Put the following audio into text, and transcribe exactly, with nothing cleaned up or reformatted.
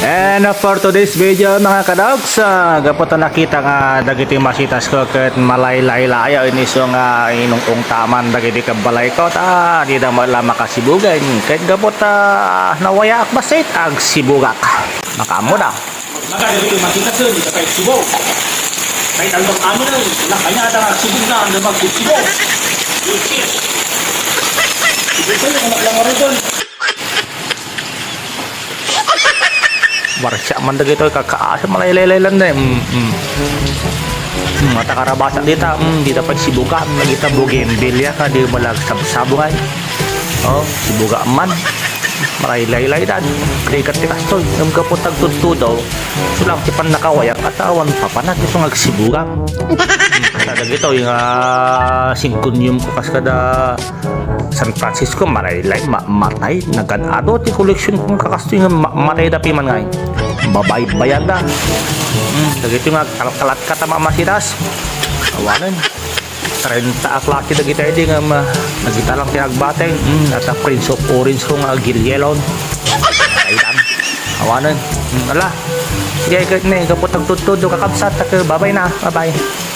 And for today's video, mga kadags, ah, gapu ta nakita nga dagiti masitasko ket malaylaylayaw isu nga inung-ungtaman dagiti kabbalayko, ta dida met la makasibugen. Ket gapu ta nawayaak bassit, agsibugak. Makaammoda. Maka dagiti masitasko, dida pay sibu. Kay talbag amo na, nakanya ata nga sibug na, ang damag sibug. Yes, yes. Ito yung mga langarugan. Barsia man dagitoy, kakaasa, malaylaylay lang na, eh. Mm, mm. Mm, mata karabasan dita, mm, dita pay sibugan, nagita bougainvillea ka, di mo lang sabsabungan. Oh, sibuga man. Malaylaylay dan. Krikat ti kastoy, ngem gapu tagtudtudo, sulang ti pannakawayak, atawan papanak, isu nga agsibuga. Mm, sa dagitoy, nga singkunium ko kas kada San Francisco, maraylay, ma-, matay, nagad-ado ti koleksion kong kakastoy nga ma-, matay da piman ngay. Babaybayan da. Hmm, dagito nga kalkalat ka ta mamasitas. Awanen. Trenta a klase dagita idi nga ma-, nagita lang ti nagbateng. Hmm, at a Prince of Orange ko nga gil yellow. Kaitan. Awanen. Hmm, ala. Sige, kay ni, gapu tagtudtudo, kakabsat, tak-, babay na. Bye-bye.